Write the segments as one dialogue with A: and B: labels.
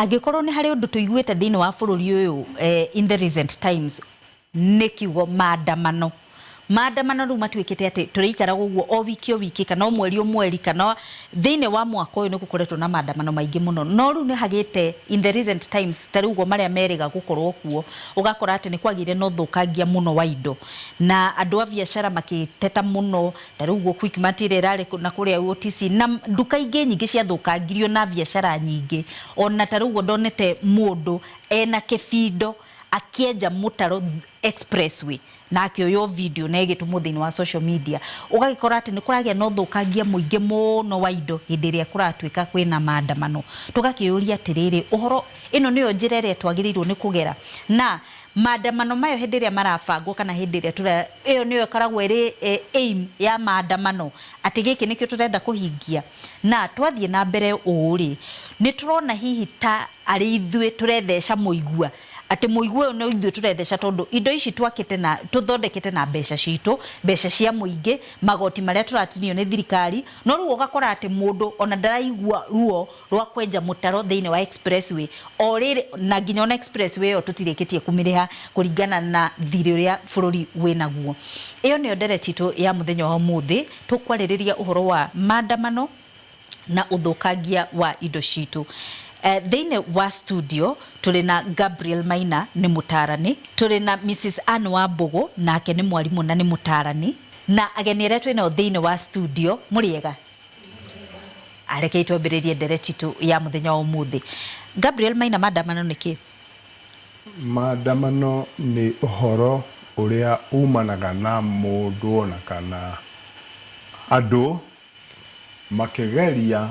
A: Angĩkorwo nĩ harĩ ũndũ tũiguĩte thĩinĩ wa bũrũri ũyũ in the recent times, nĩ kiugo maandamano. Maandamano rĩu matuĩkĩte atĩ tũrĩikaraga ũguo o wiki o wiki kana o mweri o mweri kana thĩinĩ wa mwaka ũyũ nĩ gũkoretwo na maandamano maingĩ mũno. No rĩu nĩ hagĩte in the recent times ta rĩu ũguo marĩa merĩga gũkorwo kuo, ũgakora atĩ nĩ kwagĩire na ũthũkangia mũno wa indo na andũ a biacara makĩteta mũno, ta rĩu ũguo Quickmart ĩrĩa ĩrarĩ na kũrĩa OTC na nduka ingĩ nyingĩ ciathũkangirio na biacara nyingĩ. Ona ta rĩu ũguo ndonete mũndũ ena kĩbindo akĩenja mũtaro expressway na akĩoywo video na ĩgĩtũmwo thĩinĩ wa social media. Ũgagĩkora atĩ nĩ kũragĩa na ũthũkangia mũingĩ mũno wa indo hĩndĩ ĩrĩa kũratuĩka kwĩna maandamano. Tũgakĩyũria atĩrĩrĩ, ũhoro ĩno nĩyo njĩra ĩrĩa twagĩrĩirwo nĩ kũgera? Na maandamano maya hĩndĩ ĩrĩa marabangwo kana hĩndĩ ĩrĩa tũra, ĩyo nĩyo ĩkoragwo ĩrĩ aim ya maandamano, atĩ gĩkĩ nĩkĩo tũrenda kũhingia? Na twathiĩ na mbere ũũ rĩ, nĩ tũrona hihi ta arĩ ithuĩ tũretheca mũigua? Atĩ mũigua ũyũ no ithuĩ tũretheca tondũ indo ici twakĩte na tũthondekete na mbeca citũ, mbeca cia mũingĩ, magoti marĩa tũratinio nĩ thirikari, no rĩu ũgakora atĩ mũndũ ona ndaraigua ruo rwa kwenja mũtaro thĩinĩ wa expressway o rĩrĩ, na nginya ona expressway ĩyo tũtirĩkĩtie kũmĩrĩha kũringana na thirĩ ũrĩa bũrũri wĩnaguo. Ĩyo nĩyo ndereti itũ ya mũthenya wa ũmũthĩ, tũkwarĩrĩria ũhoro wa maandamano na ũthũkangia wa indo citũ. Thĩinĩ wa studio tũrĩ na Gabriel Maina nĩ mũtaarani, tũrĩ na Mrs Ann Wambũgũ nake nĩ mwarimũ na nĩ mũtaarani, na ageni arĩa twĩ nao thĩinĩ wa studio, mũrĩega? Rekei twambĩrĩrie ndereti itũ ya mũthenya wa ũmũthĩ. Gabriel Maina, maandamano nĩ kĩ?
B: Maandamano nĩ ũhoro ũrĩa umanaga na mũndũ ona kana andũ makĩgeria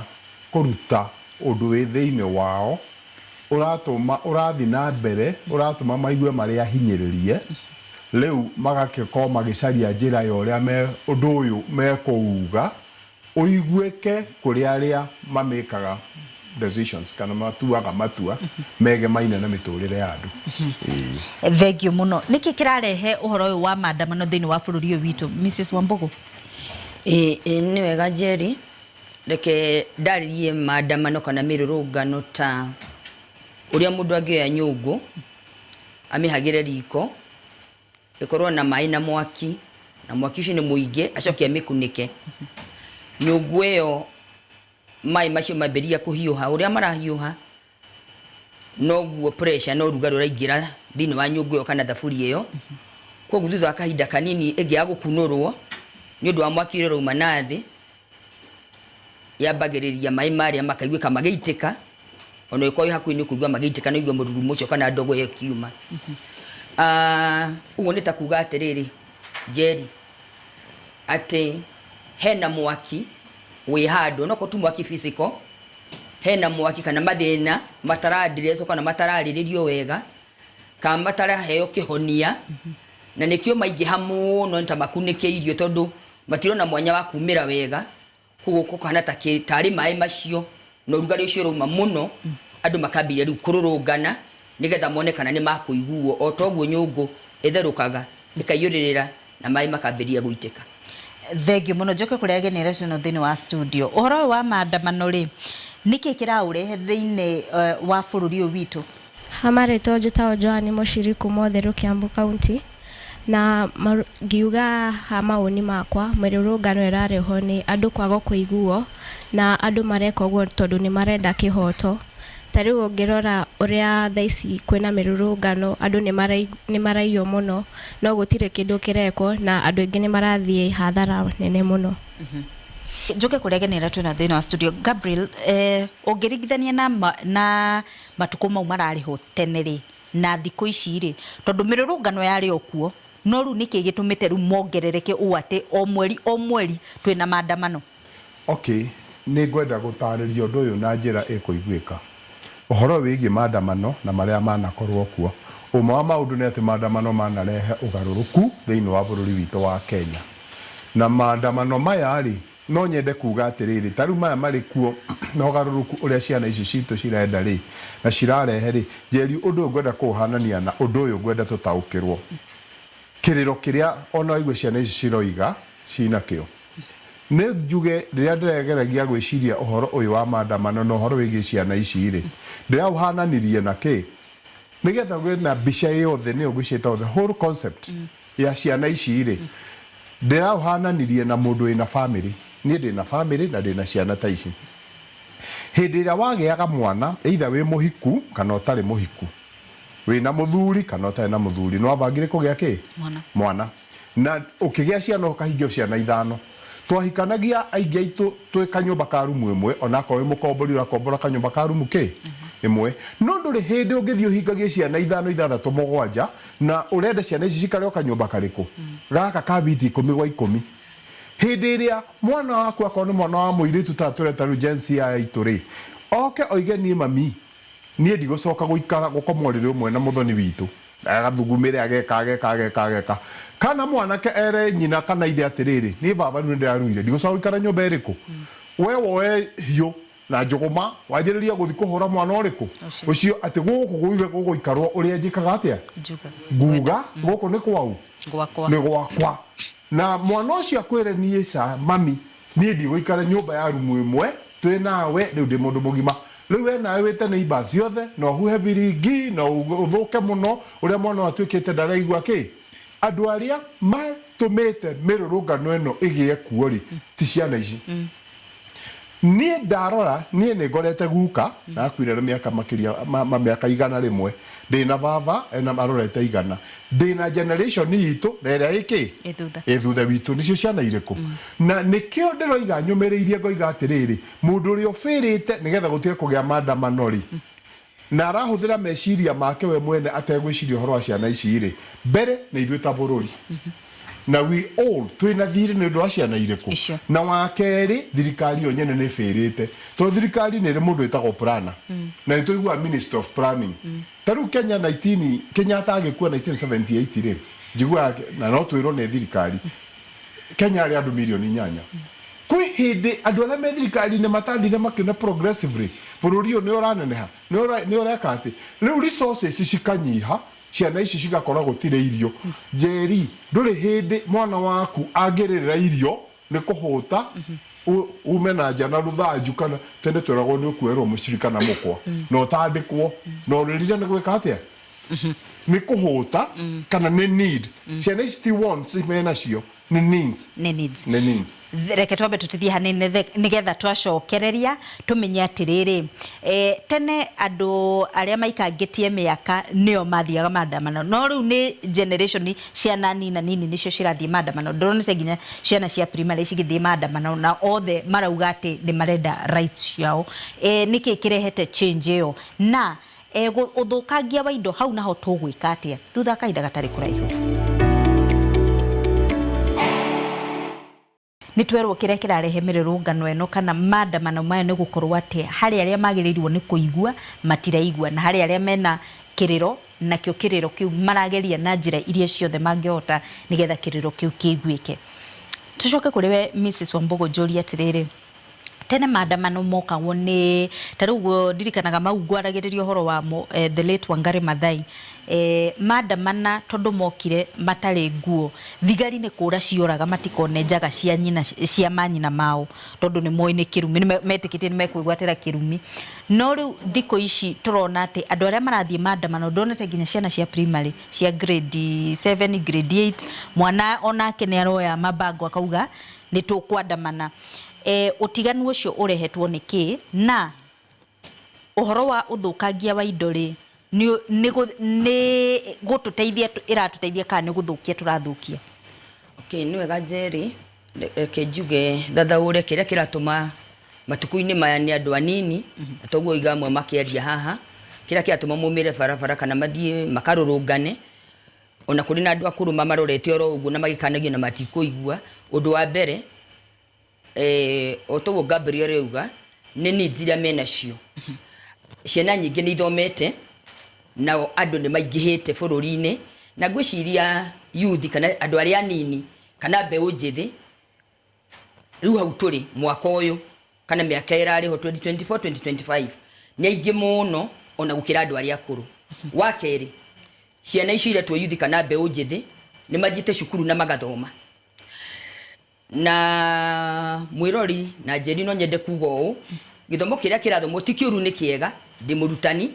B: kũruta ũndũ wĩ thĩinĩ wao ũratũma ũrathiĩ na mbere ũratũma maigue marĩ ahinyĩrĩrie, rĩu magagĩkorwo magĩcaria njĩra ya ũrĩa me ũndũ ũyũ mekũuga ũiguĩke kũrĩ arĩa mamĩkaga decisions kana matuaga matua megemaine na mĩtũrĩre ya andũ. Ĩĩ.
A: Thengiũ mũno. Nĩkĩ kĩrarehe ũhoro ũyũ wa maandamano thĩinĩ wa bũrũri ũyũ witũ? Mrs Wambũgũ.
C: Ĩĩ nĩ wega Njeri, reke ndarĩrie maandamano kana mĩrũrũngano ta ũrĩa mũndũ angĩoya nyũngũ amĩhagĩre riko, ĩkorwo na maĩ na mwaki, na mwaki ũcio nĩ mũingĩ acoke amĩkunĩke. Nyũngũ ĩyo maĩ macio mambĩrĩria kũhiũha, ũrĩa marahiũha noguo pressure na ũrugarĩ ũraingĩra thĩinĩ wa nyũngũ ĩyo kana thaburia ĩyo. Koguo thutha wa kahinda kanini ĩngĩaga gũkunũrwo nĩ ũndũ wa mwaki ũrĩa ũrauma na thĩ, yambagĩrĩria maĩ marĩa makaiguĩka magĩitĩka, ona ũngĩkorwo wĩ hakuhĩ nĩ ũkũigua magĩitĩka na ũigue mũrurumo ũcio kana ndogo ĩyo ĩkiuma. Ũguo nĩ ta kuga atĩrĩrĩ, Njeri, atĩ hena mwaki wĩ handũ, onokorwo ti mwaki physical, hena mwaki kana mathĩna matara address kana matararĩrĩrio wega kana mataraheo kĩhonia na nĩkĩo maingĩha mũno nĩ ta makunĩkĩirio tondũ matirona mwanya wa kumĩra wega koguo gũkahana ta tarĩ maĩ macio na ũrugarĩ ũcio ũrauma mũno andũ makambĩrĩria rĩu kũrũrũngana nĩgetha mone kana nĩ makũiguo o toguo nyũngũ ĩtherũkaga ĩkaiyũrĩrĩra na maĩ makambĩrĩria gũitĩka.
A: Thengiũ mũno. Njoke kũrĩ ageni arĩa twĩnao thĩinĩ wa studio. Ũhoro ũyũ wa maandamano rĩ, nĩkĩ kĩraũrehe thĩinĩ wa bũrũri ũyũ witũ?
D: Ha marĩtwa njĩtagwo Joan Mũciri kuma Ũtheru Kiambu County, na ngiuga ha mawoni makwa mĩrũrũngano ĩrarehwo nĩ andũ kwaga kũiguo na andũ mareka ũguo tondũ nĩ marenda kĩhoto. Ta rĩu ũngĩrora ũrĩa thaa ici kwĩna mĩrũrũngano, andũ nĩ maraiywo mũno, no gũtirĩ kĩndũ kĩrekwo na andũ aingĩ nĩ marathiĩ hathara nene mũno.
A: Njoke kũrĩ ageni arĩa twĩnao thĩinĩ wa studio. Gabriel, ũngĩringithania na na matukũ mau mararĩ ho tene rĩ, na thikũ ici rĩ, tondũ mĩrũrũngano yarĩ o kuo, no rĩu nĩkĩ gĩtũmĩte rĩu mongerereke ũũ atĩ o mweri o mweri twĩna maandamano?
B: Okay, nĩ ngwenda gũtaarĩria ũndũ ũyũ na njĩra ĩkũiguĩka. Ũhoro wĩgiĩ maandamano na marĩa manakorwo kuo. Ũmwe wa maũndũ nĩ atĩ maandamano manarehe ũgarũrũku thĩinĩ wa bũrũri witũ wa Kenya. Na maandamano maya rĩ, no nyende kuga atĩrĩrĩ, ta rĩu maya marĩ kuo na ũgarũrũku ũrĩa ciana ici citũ cirenda rĩ, na cirarehe rĩ, Njeri ũndũ ũyũ ngwenda kũũhanania na ũndũ ũyũ ngwenda tũtaũkĩrwo. Kĩrĩro kĩrĩa ona waigua ciana ici ciroiga cinakĩo. Nĩ njuge rĩrĩa ndĩregeragia gwĩciria ũhoro ũyũ wa maandamano na ũhoro wĩgiĩ ciana ici rĩ, ndĩraũhananirie na kĩ? Nĩgetha ũgĩe na mbica yothe nĩyo ngwĩciria ĩtagwo the whole concept ya ciana ici rĩ, ndĩraũhananirie na mũndũ wĩna famĩlĩ. Niĩ ndĩna famĩlĩ na ndĩna ciana ta ici. Hĩndĩ ĩrĩa wagĩaga mwana either wĩ mũhiku kana ũtarĩ mũhiku, wĩna mũthuri kana ũtarĩ na mũthuri, nĩ wabangire kũgĩa kĩ?
A: Mwana.
B: Mwana. Na ũkĩgĩa ciana ũkahingia ciana ithano. Twahikanagia aingĩ aitũ twĩ kanyũmba ka rumu ĩmwe, onakorwo wĩ mũkombori ũrakombora kanyũmba ka rumu kĩ? Ĩmwe. No ndũrĩ hĩndĩ ũngĩthiĩ ũhingagie ciana ithano, ithathatũ, mũgwanja na ũrenda ciana ici cikare o kanyũmba karĩkũ? Gaka ka biti ikũmi gwa ikũmi. Hĩndĩ ĩrĩa mwana waku akorwo nĩ mwana wa mũirĩtu ta tũreta rĩu Gen Z aya aitũ rĩ, oke oige niĩ mami, niĩ ndigũcoka gũikara gũkoma ũrĩrĩ ũmwe na mũthoni witũ, agathugumĩre ageka ageka ageka ageka. Kana mwanake ere nyina kana ithe atĩrĩrĩ, niĩ baba rĩu nĩndĩraruire ndigũcoka gũikara nyũmba ĩrĩkũ? We woe hiũ na njũgũma wanjĩrĩrie gũthiĩ kũhũra mwana ũrĩkũ? Ũcio atĩ gũkũ gũgũikarwo ũrĩa njĩkaga atĩa? Nguga gũkũ nĩ kwau? Nĩ gwakwa. Na mwana ũcio akwĩre niĩ ca mami niĩ ndigũikara nyũmba ya rumu ĩmwe twĩ nawe rĩu ndĩ mũndũ mũgima. Rĩu we nawe wĩte neighbours ciothe na ũhuhe biringi na ũthũke mũno ũrĩa mwana ũyũ atuĩkĩte ndaraigua kĩ. Andũ arĩa matũmĩte mĩrũrũngano ĩno ĩgĩe kuo rĩ ti ciana ici. Niĩ ndarora niĩ nĩ ngorete guka na akuire na mĩaka makĩria ma mĩaka 100 ndĩna baba ena arorete igana ndĩna generation itũ na ĩrĩa ĩkĩ
A: Ĩ thutha.
B: ĩ thutha witũ nĩcio ciana irĩkũ na nĩkĩo ndĩroiga nyũmĩrĩirie ngoiga atĩrĩrĩ mũndũ ũrĩa ũbĩrĩte nĩgetha gũtige kũgĩa maandamano rĩ na arahũthĩra meciria make we mwene ategwĩciria ũhoro wa ciana ici rĩ mbere nĩ ithuĩ ta bũrũri na we all twĩna thirĩ nĩ ũndũ wa ciana irĩkũ
A: Icio.
B: na wa kerĩ thirikari yo nyene nĩ ĩbĩrĩte tondũ thirikari nĩ ĩrĩ mũndũ wĩtagwo planner na nĩ tũiguaga minister of planning ta rĩu Kenya 19 Kenyatta agĩkua 1978 rĩ njiguaga na no twĩrwo nĩ thirikari Kenya arĩ andũ mirioni 8 kwĩ hĩndĩ andũ arĩa me thirikari-inĩ matathire makĩona progressively bũrũri ũyũ nĩ ũraneneha nĩ ũreka atĩ rĩu resources cikanyiha ciana ici cigakora gũtirĩ irio Njeri ndũrĩ hĩndĩ mwana waku angĩrĩrĩra irio nĩ kũhũta ume na nja na rũthanju kana tene tweragwo nĩ ũkuoerwo mũcibi kana mũkwa na ũtandĩkwo na ũrĩrire nĩ gwĩka atĩa nĩ kũhũta kana nĩ need ciana ici ti wants menacio nĩ needs
A: Nĩ needs.
B: Nĩ needs.
A: Reke twambe tũtithie hanini nĩgetha twacokereria tũmenye atĩrĩrĩ eh, tene andũ arĩa maikangĩtie mĩaka nĩo mathiaga maandamano no rĩu nĩ generation ciana nina nini nĩcio cirathiĩ maandamano ndĩronete nginya ciana cia primary cigĩthiĩ maandamano na othe marauga atĩ nĩ marenda rights ciao eh, nĩkĩ kĩrehete change ĩyo na E, ũthũkangia wa indo hau naho tũgwĩka atĩa thutha wa kahinda gatarĩ kũraihu nĩ twerwo kĩrĩa kĩrarehe mĩrũrũngano ĩno kana maandamano maya nĩ gũkorwo atĩ harĩ arĩa magĩrĩirwo nĩ kũigua matiraigua na harĩ arĩa mena kĩrĩro nakĩo kĩrĩro kĩu marageria na njĩra iria ciothe mangĩhota nĩgetha kĩrĩro kĩu kĩiguĩke. Tũcoke kũrĩ we Mrs Wambugu njũrie atĩrĩrĩ, Tene maandamano mokagwo nĩ ta rĩu ũguo ndirikanaga mau ngwaragĩrĩria ũhoro wamo eh, the late Wangari Maathai eh, maandamana tondũ mokire matarĩ nguo thigari nĩ kũra cioraga matikone njaga cia nyina cia manyina mao tondũ nĩ moĩ nĩ kĩrumi nĩ metĩkĩtie nĩ mekwĩgwatĩra kĩrumi no rĩu thikũ ici tũrona atĩ andũ arĩa marathiĩ maandamano ndonete nginya ciana cia primary cia grade 7 grade 8 mwana onake nĩ aroya mabango akauga nĩ tũkwandamana E, ũtiganu ũcio ũrehetwo nĩ kĩĩ? Na ũhoro wa ũthũkangia wa indo rĩ, nĩ, nĩ, nĩ gũtũteithia ĩratũteithia kana nĩ gũthũkia tũrathũkia?
C: Okay, nĩ wega Njeri, reke njuge thathaũre kĩrĩa kĩratũma matukũ-inĩ maya nĩ andũ anini na toguo iga amwe makĩaria haha, kĩrĩa kĩratũma maumĩre barabara kana mathiĩ makarũrũngane, ona kũrĩ na andũ akũrũ mamarorete oro ũguo na magĩkanagio na matikũigua. Ũndũ wa mbere eh, o toguo Gabriel auga nĩ needs iria menacio ciana nyingĩ nĩ ithomete nao andũ nĩ maingĩhĩte bũrũri-inĩ na ngwĩciria youth kana andũ arĩa anini kana mbeũ njĩthĩ rĩu hau tũrĩ mwaka ũyũ kana mĩaka ĩrarĩ ho 2024 2025 nĩ aingĩ mũno ona gũkĩra andũ arĩa akũrũ wa kerĩ ciana icio iretwo youth kana mbeũ njĩthĩ nĩ mathiĩte cukuru na magathoma. Na mwĩrori na Njeri, no nyende kuga ũũ, gĩthomo kĩrĩa kĩrathomwo ti kĩũru, nĩ kĩega, ndĩ mũrutani,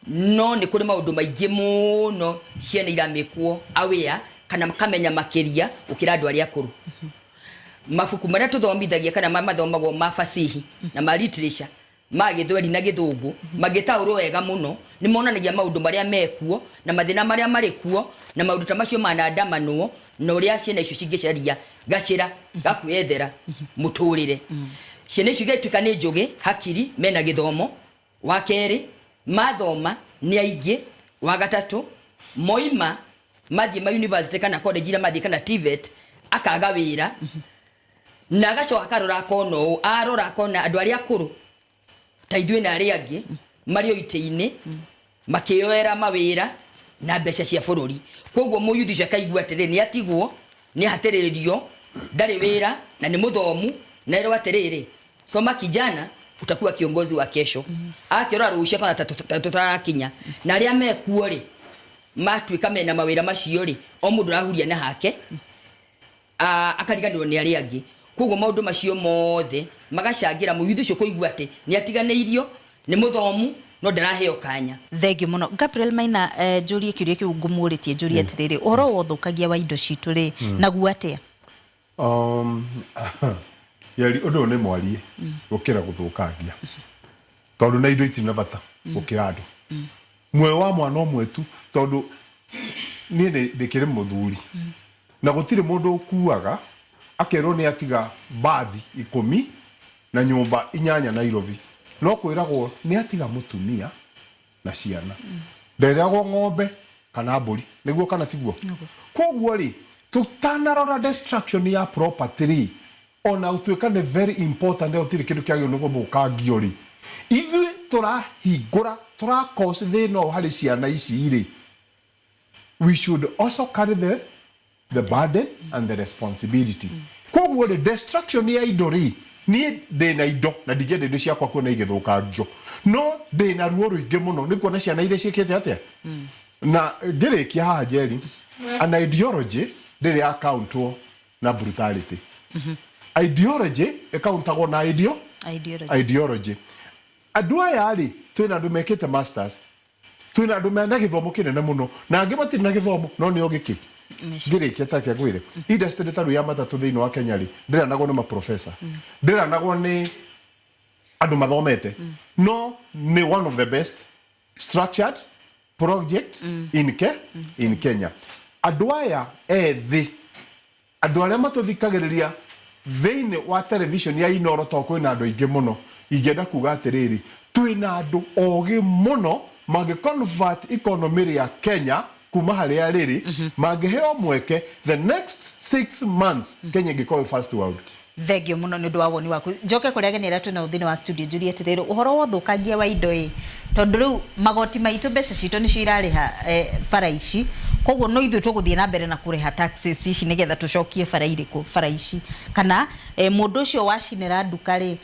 C: no nĩ kũrĩ maũndũ maingĩ mũno ciana iramĩkwo aware kana makamenya makĩria gũkĩra andũ arĩa akũrũ. Mabuku marĩa tũthomithagia kana mathomagwo ma fasihi na ma literature, ma Gĩthweri na Gĩthũngũ, mangĩtaũrwo wega mũno, nĩ monanagia maũndũ marĩa mekuo na mathĩna marĩa marĩ kuo na maũndũ ta macio manandamanwo na ũrĩa ciana icio cingĩcaria gacĩra ga kwĩyethera mũtũrĩre. Ciana icio igatuĩka nĩ njũgĩ hakiri, mena gĩthomo. Wa kerĩ, mathoma nĩ aingĩ. Wa gatatũ, moima mathiĩ ma university kana college iria mathiĩ kana TVET, akaga wĩra na agacoka akarora akona ũũ, arora akona andũ arĩa akũrũ ta ithuĩ na arĩa angĩ marĩ o itĩ-inĩ makĩyoera mawĩra na mbeca cia bũrũri. Koguo mũyuthi ũcio akaigua atĩrĩrĩ, nĩ atigwo, nĩ ahatĩrĩrio, ndarĩ wĩra na nĩ mũthomu, na erwo atĩrĩrĩ, soma kijana, utakuwa kiongozi wa kesho. Akĩrora rũciũ akona ta tũtarakinya, na arĩa mekuo rĩ, matuĩka mena mawĩra macio rĩ, o mũndũ arahuria na hake, akariganĩrwo nĩ arĩa angĩ. Koguo maũndũ macio mothe magacangĩra mũyuthi ũcio kũigua atĩ nĩ atiganĩirio, nĩ mũthomu no ndaraheo kanya.
A: Thengiũ mũno Gabriel Maina. Njũrie kĩũria kĩu ngũmũrĩtie, njũrie atĩrĩrĩ, ũhoro wa ũthũkangia wa indo citũ rĩ, naguo atĩa?
B: Yeri, ũndũ ũyũ nĩ mwarie gũkĩra gũthũkangia, tondũ na indo itirĩ na bata gũkĩra andũ, muoyo wa mwana ũmwe tu, tondũ niĩ ndĩkĩrĩ mũthuri na gũtirĩ mũndũ ũkuaga akerwo nĩ atiga mbathi 10 na nyũmba 8 Nairobi, no kwĩragwo nĩ atiga mũtumia na ciana, nderagwo ng'ombe kana mbũri. Nĩguo kana tiguo? Koguo rĩ, tũtanarora destruction ya property rĩ, ona gũtuĩka nĩ very important, gũtirĩ kĩndũ kĩagĩrĩirwo nĩ gũthũkangio rĩ, ithuĩ tũrahingũra, tũra cause thĩna ũyũ harĩ ciana ici rĩ, we should also carry the burden and the responsibility. Koguo rĩ, destruction ya indo rĩ, niĩ ndĩna indo na ndingĩenda indo ciakwa kuona igĩthũkangio, no ndĩna ruo rũingĩ mũno nĩ kuona ciana iria ciĩkĩte atĩa. Na ngĩrĩkia haha, Njeri, an ideology ndĩrĩ yacountwo na brutality. Ideology ĩkauntagwo na
A: Ideology.
B: Ideology. Andũ aya rĩ, twĩna andũ mekĩte masters, twĩna andũ mena gĩthomo kĩnene mũno, na angĩ matirĩ na gĩthomo no nĩ ogĩ kĩ. Ngĩrĩkia, take ngwĩre, industry ta rĩu ya matatũ thĩinĩ wa Kenya rĩ, ndĩranagwo nĩ maprofesa, ndĩranagwo nĩ andũ mathomete, no nĩ one of the best structured project in Kenya. Andũ aya ethĩ, andũ arĩa matũthikagĩrĩria thĩinĩ wa television ya Inoro, to kwĩna andũ aingĩ mũno, ingĩenda kuga atĩrĩrĩ, twĩna andũ ogĩ mũno mangĩ convert economy ya Kenya kuma harĩa rĩrĩ. Mangĩheo mweke the next 6 months, Kenya ĩngĩkorwo first world.
A: Thengio mũno nĩ ũndũ wa woni waku. Njoke kũrĩa ageni arĩa twĩnao thĩinĩ wa studio, njurie atĩrĩrĩ, ũhoro wa ũthũkangia wa indo ĩ, tondũ rĩu magoti maitũ, mbeca citũ nĩcio irarĩha bara ici, koguo no ithuĩ tũgũthiĩ na mbere na kũrĩha taxes ici nĩgetha tũcokie bara irĩkũ, bara ici, kana mũndũ ũcio wacinĩra nduka rĩ,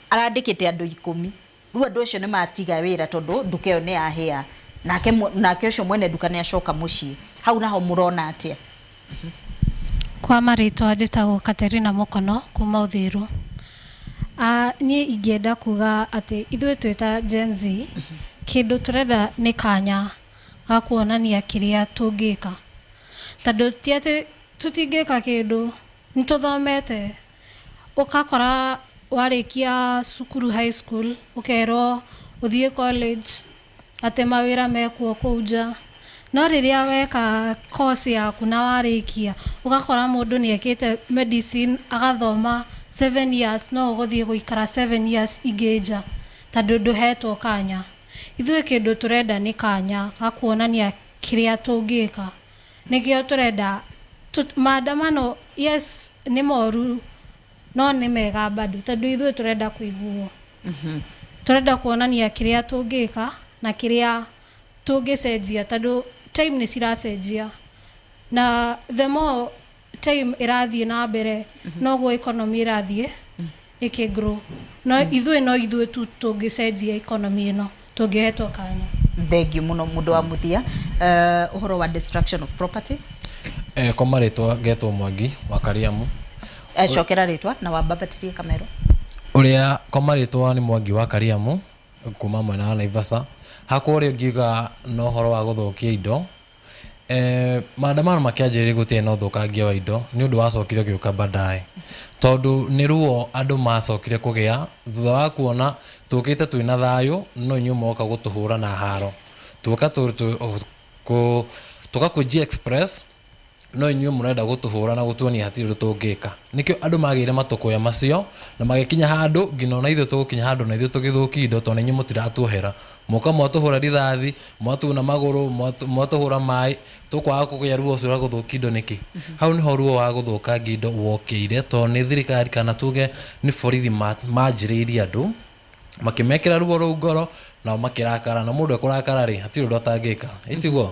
A: arandĩkĩte andũ 10, rĩu andũ acio nĩ matiga wĩra tondũ nduka ĩyo nĩ yahĩa, nake ũcio mwene nduka nĩ acoka mũciĩ. Hau naho mũrona atĩa?
E: Kwa marĩtwa njĩtagwo Katerina Mũkono kuma Uthiru. Niĩ ingĩenda kuga atĩ ithuĩ twĩ ta Gen Z, kĩndũ tũrenda nĩ kanya ga kuonania kĩrĩa tũngĩka, tondũ ti atĩ tũtingĩka kĩndũ, nĩ tũthomete. Ũgakora warĩkia cukuru, high school, ũkerwo ũthiĩ college atĩ mawĩra mekuo kũu nja, no rĩrĩa weka course yaku na warĩkia, ũgakora mũndũ nĩ ekĩte medicine agathoma 7 years, no ũgũthiĩ gũikara 7 years ingĩ nja tondũ ndũhetwo kanya. Ithuĩ kĩndũ tũrenda nĩ kanya ga kuonania kĩrĩa tũngĩka, nĩkĩo tũrenda maandamano. Yes, nĩ moru no nĩ mega bado, tondũ ithuĩ tũrenda kũiguo, tũrenda kuonania kĩrĩa tũngĩka na kĩrĩa tũngĩcenjia, tondũ time nĩ ciracenjia, na the more time ĩrathiĩ na mbere noguo economy ĩrathiĩ ĩkĩ grow, no ithuĩ no ithuĩ tu tũngĩcenjia economy ĩno tũngĩhetwo kanya.
A: Thengio mũno. Mũndũ wa mũthia, ũhoro wa destruction of property.
F: Kwa marĩtwa ngetwo Mwangi wa Kariamu.
A: Cokera rĩtwa na wambambatirie kamero.
F: Ũrĩa kwa marĩtwa nĩ Mwangi wa Kariamu kuma mwena wa Naivasha. Hakwa ũrĩa ũngiuga na ũhoro wa gũthũkia indo, maandamano makĩanjĩrĩria gũtiarĩ na ũthũkangia wa indo nĩ ũndũ wacokire ũgĩũka baadaye, tondũ nĩ ruo andũ macokire kũgĩa thutha wa kuona tũkĩte twĩna thayũ no inyuĩ mwoka gũtũhũra na haro, tuoka tũka kwĩ Express no inyuĩ mũrenda gũtũhũra na gũtuonia hatirĩ ũndũ tũngĩka. Nĩkĩo andũ magĩire matũkũya macio na magĩkinya handũ nginya ona ithuĩ tũgũkinya handũ na ithuĩ tũgĩthũkia indo, tondũ inyuĩ mũtiratuohera. Mwoka mwatũhũra rithathi, mwatuna magũrũ, mwatũhũra maĩ, tũkwaga kũgĩa ruo ũcio rwa gũthũkia indo nĩkĩ? Hau nĩho ruo wa gũthũkangia indo wokĩire, tondũ nĩ thirikari kana tuge nĩ borithi manjĩrĩirie andũ makĩmekĩra ruo rũu ngoro, nao makĩrakara, na mũndũ ekũrakara rĩ, hatirĩ ũndũ atangĩka, ĩtiguo?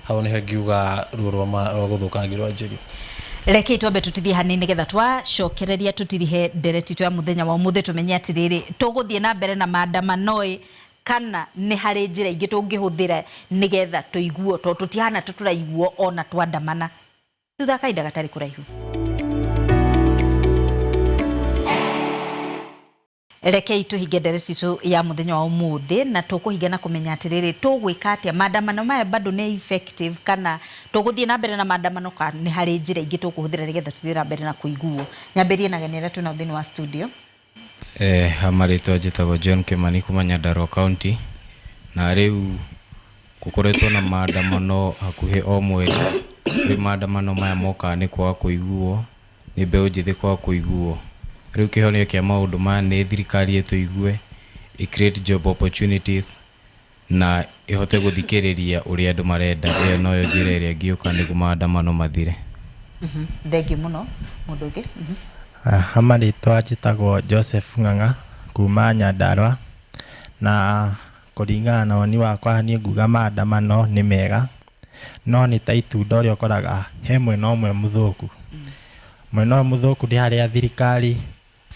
F: Hau nĩho ingiuga ruo rwa gũthũkangia rwanjĩrie.
A: Rekei twambe tũtithie hanini nĩgetha twacokereria tũtirihe ndereti itũ ya mũthenya wa ũmũthĩ, tũmenye atĩrĩrĩ, tũgũthiĩ na mbere na maandamano ĩ kana nĩ harĩ njĩra ingĩ tũngĩhũthĩra nĩgetha tũiguo, tondũ tũtihana tũtũraiguo ona twandamana. Thutha kahinda gatarĩ kũraihu. Rekei tũhinge ndereti itũ ya mũthenya wa ũmũthĩ, na tũkũhinga na kũmenya atĩrĩrĩ, tũgwĩka atĩa? Maandamano maya bado nĩ effective kana tũgũthiĩ na mbere na maandamano, kana nĩ harĩ njĩra ingĩ tũkũhũthĩra nĩgetha tũthiĩ na mbere na kũiguo? Nyambĩrie na ageni arĩa twĩnao thĩinĩ wa studio.
G: Ha marĩtwa njĩtagwo John Kimani kuma Nyandarua County, na rĩu gũkoretwo na maandamano hakuhĩ o mweri. Rĩu maandamano maya mokaga nĩ kwaga kũiguo, nĩ mbeũ njĩthĩ kwaga kũiguo. Rĩu kĩhonia kĩa maũndũ maya nĩ thirikari ĩtũigue, ĩ create job opportunities na ĩhote gũthikĩrĩria ũrĩa andũ marenda. Ĩyo noyo njĩra ĩrĩa ĩngĩũka nĩguo maandamano mathire.
A: Thengiũ mũno. Mũndũ ũngĩ?
H: Ha marĩtwa njĩtagwo Joseph Ng'ang'a kuma Nyandarua, na kũringana na woni wakwa niĩ nguga maandamano nĩ mega, no nĩ ta itunda ũrĩa ũkoraga he mwena ũmwe mũthũku. Mwena ũyũ mũthũku nĩ harĩa thirikari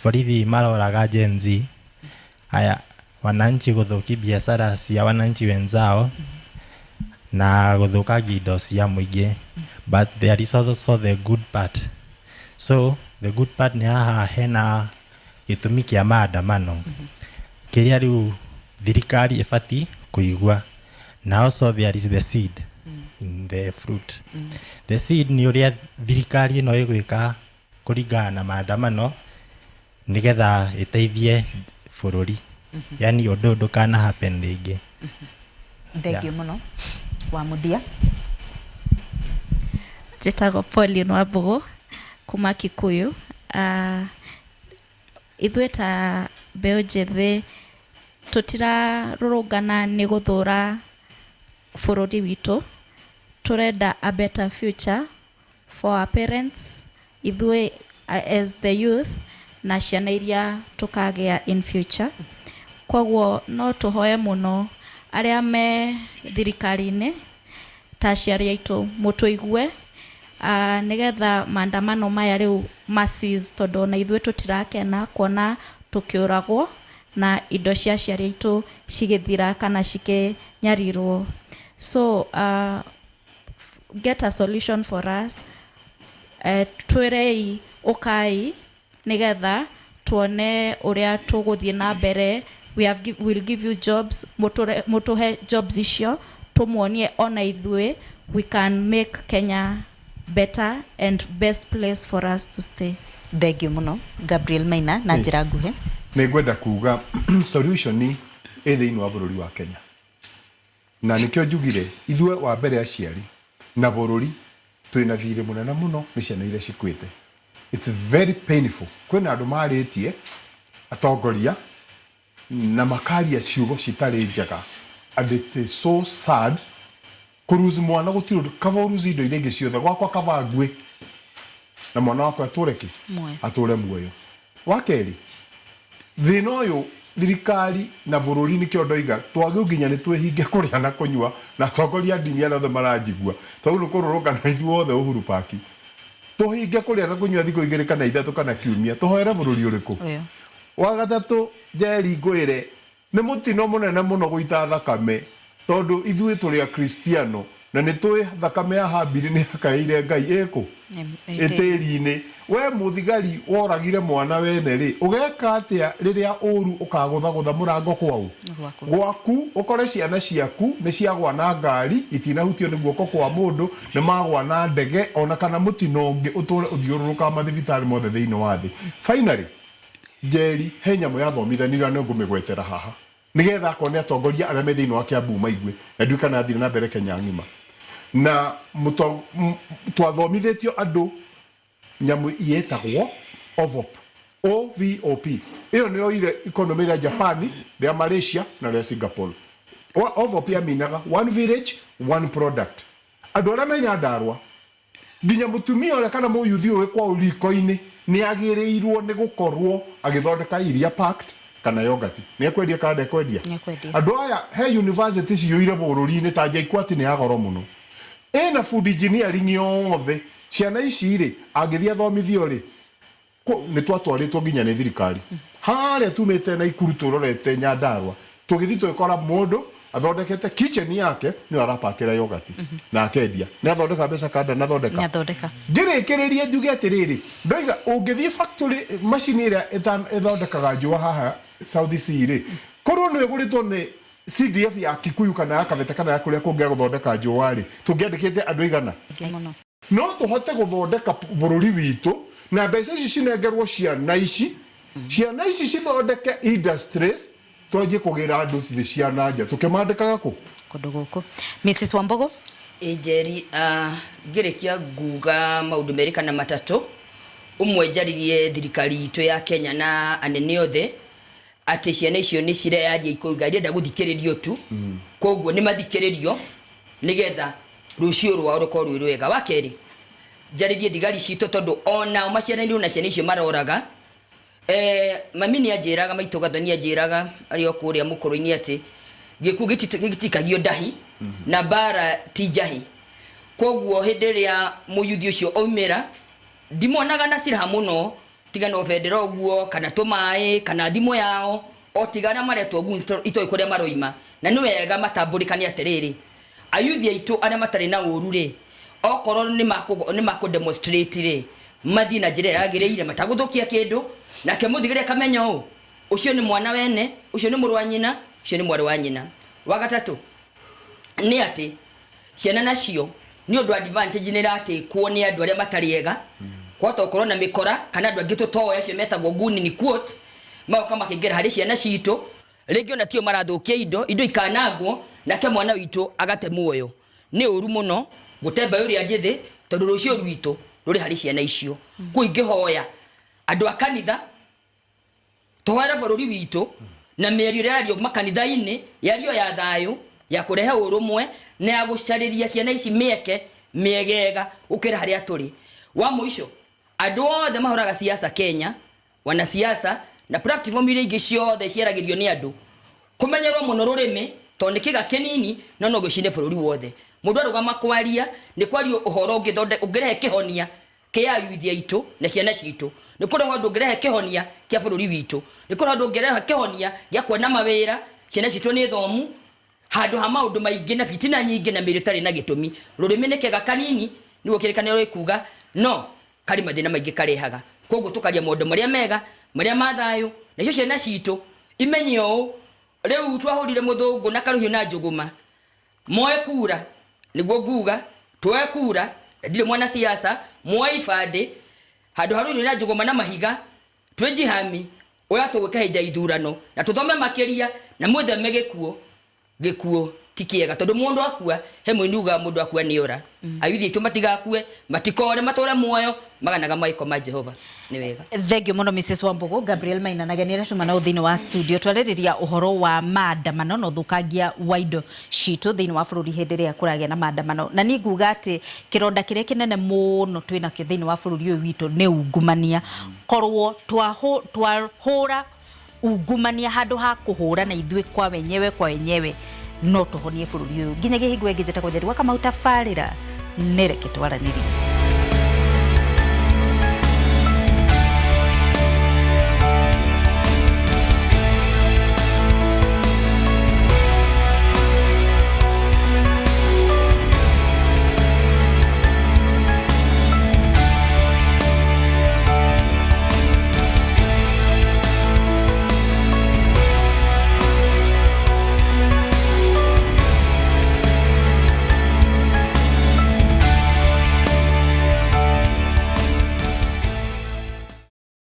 H: borithi maroraga Gen Z, haya wananchi gũthũkia biacara cia wananchi wenzao na gũthũkangia indo cia mũingĩ. But there is also the good part. So the good part nĩ haha hena gĩtũmi kĩa maandamano kĩrĩa rĩu thirikari ĩbatiĩ kũigua, na also there is the seed in the fruit. The seed nĩ ũrĩa thirikari ĩno ĩgwĩka kũringana na maandamano nĩgetha ĩteithie bũrũri, yani ũndũ ũyũ ndũkana happen rĩngĩ.
A: Thengiũ mũno. Wa mũthia?
I: Njĩtagwo Pauline Wambũgũ kuma Kikuyu. Ithuĩ ta mbeũ njĩthĩ tũtirarũrũngana nĩ gũthũra bũrũri witũ, tũrenda a better future for our parents, ithuĩ as the youth na ciana iria tũkagĩa in future. Koguo no tũhoe mũno arĩa me thirikari-inĩ ta aciari aitũ mũtũigue, nĩgetha maandamano maya rĩu ma cease, tondũ ona ithuĩ tũtirakena kuona tũkĩũragwo na indo cia aciari aitũ cigĩthira kana cikĩnyarirwo. So get a solution for us, twĩrei ũkai nĩgetha tuone ũrĩa tũgũthiĩ na mbere. We'll give you jobs, mũtũhe jobs icio, tũmuonie ona ithuĩ we can make Kenya better and best place for us to stay.
A: Thengiũ mũno. Gabriel Maina, na njĩra nguhĩ.
B: Nĩ ngwenda kuga solution ĩ thĩinĩ wa bũrũri wa Kenya, na nĩkĩo njugire ithuĩ wa mbere aciari na bũrũri twĩna thirĩ mũnene mũno nĩ ciana iria cikuĩte. It's very painful. Kwĩna andũ marĩtie atongoria na makaria ciugo citarĩ njega, and it is so sad kũruzi mwana. Gũtirĩ ũndũ kaba ũruzi indo iria ingĩ ciothe gwakwa, kaba ngue na mwana wakwa atũre kĩ?
A: Muoyo.
B: Atũre muoyo. Wa kerĩ, thĩna ũyũ thirikari na bũrũri, nĩkĩo ndoiga twagĩu nginya nĩ twĩhinge kũrĩa na kũnyua, na atongoria a ndini arĩa othe maranjigua, twagĩrĩirwo nĩ kũrũrũngana ithuothe Uhuru Park, tũhinge kũrĩa na kũnyua thikũ 2 kana 3 kana kiumia, tũhoere bũrũri ũrĩkũ?
A: Ũyũ.
B: Wa gatatũ, Njeri, ngwĩre nĩ mũtino mũnene mũno gũita thakame, tondũ ithuĩ tũrĩ akristiano. Na nĩ tũĩ thakame ya Habili nĩ yakaĩire Ngai ĩkũ? Ĩtĩri-inĩ. We mũthigari woragire mwana wene rĩ, ũgeka atĩa rĩrĩa ũru ũkagũthagũtha mũrango kwaũ? Gwaku, ũkore ciana ciaku nĩ ciagwa na ngari, itinahutio nĩ guoko kwa mũndũ, nĩ magwa na ndege, ona kana mũtino ũngĩ ũtũre ũthiũrũrũkaga mathibitarĩ mothe thĩinĩ wa thĩ. Finally, Njeri, he nyamũ yathomithanirio na nĩ ngũmĩgwetera haha. Nĩgetha akorwo nĩ atongoria arĩa me thĩinĩ wa Kiambu maigue, na ndiũĩ kana yathire na mbere Kenya ng'ima. Na twathomithĩtio andũ nyamũ yetagwo OVOP, OVOP. Ĩyo nĩ yoire economy rĩa Japan, rĩa Malaysia na rĩa Singapore. OVOP yaminaga one village, one product. Andũ arĩa me Nyandarua Nginya mũtumia ũrĩa kana mũyuthi ũyũ wĩ kwao riko-inĩ nĩ agĩrĩirwo nĩ gũkorwo agĩthondeka iria packed kana yogurt. Nĩ ekwendia kana ndekwendia?
A: Nĩ ekwendia.
B: Andũ aya he university ciyũire bũrũri-inĩ ta JKUAT nĩ ya goro mũno. Ĩna food engineering yothe. Ciana ici rĩ, angĩthiĩ athomithio rĩ, Nĩ twatwarĩtwo nginya nĩ thirikari harĩa tumĩte Naikuru tũrorete Nyandarua, tũgĩthiĩ tũgĩkora mũndũ athondekete kitchen yake nĩyo arapakĩra yogati na akendia. Nĩ athondeka mbeca kana ndanathondeka?
A: Nĩathondeka.
B: Ngĩrĩkĩrĩria njuge atĩrĩrĩ, ndoiga ũngĩthiĩ factory macini ĩrĩa ĩthondekaga njũa haha South C rĩ, korwo nĩyo ĩgũrĩtwo nĩ CDF ya Kikuyu kana ya Kabete kana ya kũrĩa kũngĩ ya gũthondeka njũa rĩ, tũngĩandĩkĩte andũ aigana?
A: Aingĩ mũno.
B: No tũhote gũthondeka bũrũri witũ na mbeca ici cinengerwo ciana ici, ciana ici cithondeke industries, twanjie kũgĩra andũ thĩ cia na nja tũkĩmandĩkaga kũ?
A: Kũndũ gũkũ. Mrs Wambugu.
C: Ĩ Njeri, ngĩrĩkia nguga maũndũ merĩ kana matatũ. Ũmwe njarĩrie thirikari itũ ya Kenya na anene othe atĩ ciana icio nĩ cireyaria ikauga irenda gũthikĩrĩrio tu, koguo nĩ mathikĩrĩrio nĩgetha rũciũ rwao rũkorwo rwĩ rwega. Wa kerĩ, njarĩrie thigari citũ tondũ onao maciaranĩirwo na ciana icio maroraga. Mami nĩ anjĩraga, maitũ Gathoni anjĩraga arĩ o kũrĩa mũkũrũ-inĩ atĩ gĩkuũ gĩtikagio ndahi na mbara ti njahi. Koguo hĩndĩ ĩrĩa mũyuthi ũcio aumĩra, ndimonaga na silaha mũno, tiga no bendera ũguo kana tũmaĩ kana thimũ yao, o tiga arĩa maretwo goons tondũ itoĩ kũrĩa maroima. Na nĩ wega matambũrĩkane atĩrĩrĩ, ayuthi aitũ arĩa matarĩ na ũru rĩ, okorwo nĩ makũ demonstrate rĩ, mathiĩ na njĩra ĩrĩa yagĩrĩire matagũthũkia kĩndũ, nake mũthigari akamenya ũũ, ũcio nĩ mwana wene, ũcio nĩ mũrũ wa nyina, ũcio nĩ mwarĩ wa nyina. Wa gatatũ nĩ atĩ ciana nacio nĩ ũndũ advantage nĩ ĩratĩkwo nĩ andũ arĩa matarĩ ega, kwahota gũkorwo na mĩkora kana andũ angĩ tũtoĩ acio metagwo goon in quote, magoka makĩingĩra harĩ ciana citũ, rĩngĩ ona tio marathũkia indo, indo ikanangwo, nake mwana witũ agate muoyo. Nĩ ũru mũno gũte mbeũ ĩrĩa njĩthĩ tondũ rũciũ rwitũ rũrĩ harĩ ciana icio. Kũu ingĩhoya andũ a kanitha tũhoere bũrũri witũ na mĩario ĩrĩa yario makanitha-inĩ yario ya thayũ ya kũrehe ũrũmwe na ya gũcarĩria ciana ici mĩeke mĩegega gũkĩra harĩa tũrĩ. Wa mũico, andũ othe mahũraga siasa Kenya, wanasiasa na platform iria ingĩ ciothe ciaragĩrio nĩ andũ, kũmenyerwo mũno rũrĩmĩ tondũ nĩ kĩga kĩnini no no gĩcine bũrũri wothe. Mũndũ arũgama kwaria nĩ kwaria ũhoro ũngĩrehe kĩhonia kĩa ayuthi aitũ na ciana citũ. Nĩ kũrehe ũndũ ũngĩrehe kĩhonia kĩa bũrũri witũ. Nĩ kũrehe ũndũ ũngĩrehe kĩhonia gĩa kuona mawĩra, ciana citũ nĩ thomu, handũ ha maũndũ maingĩ na bitina nyingĩ na mĩĩrĩ ĩtarĩ na gĩtũmi. Rũrĩmĩ nĩ kega kanini, nĩguo kĩrĩkanĩro gĩkuga, no karĩ mathĩna maingĩ karehaga. Kwoguo tũkaria maũndũ marĩa mega, marĩa ma thayũ, nacio ciana citũ imenye ũũ, rĩu twahũrire mũthũngũ na karũhiũ na njũgũma, Moe kura, nĩguo nguga, tuoe kura, na ndirĩ mwanasiasa, muoe ibandĩ, handũ ha rũhiũ na njũgũma na mahiga, twĩjihami ũrĩa tũgwĩka hĩndĩ ya ithurano, na tũthome makĩria, na mwĩtheme gĩkuũ. Gĩkuũ ti kĩega tondũ mũndũ akua, he mũini ugaga mũndũ akua nĩ ora. Ayuthi aitũ matigakue, matikore, matũre muoyo, maganaga mawĩko ma Jehova. Nĩ wega.
A: Thengiũ mũno Mrs Wambugu. Gabriel Maina na ageni arĩa tuma nao thĩinĩ wa studio twarĩrĩria ũhoro wa maandamano na ũthũkangia wa indo citũ thĩinĩ wa bũrũri hĩndĩ ĩrĩa kũragĩa na maandamano. Na niĩ nguga atĩ kĩronda kĩrĩa kĩnene mũno twĩ nakĩo thĩinĩ wa bũrũri ũyũ witũ nĩ ungumania. Korwo twahũra ungumania handũ ha kũhũrana ithuĩ kwa wenyewe kwa wenyewe no tũhonie bũrũri ũyũ. Nginyagia hingo ĩngĩ njĩtagwo Njeri wa Kamau, tabarĩra nĩ reke twaranĩrie.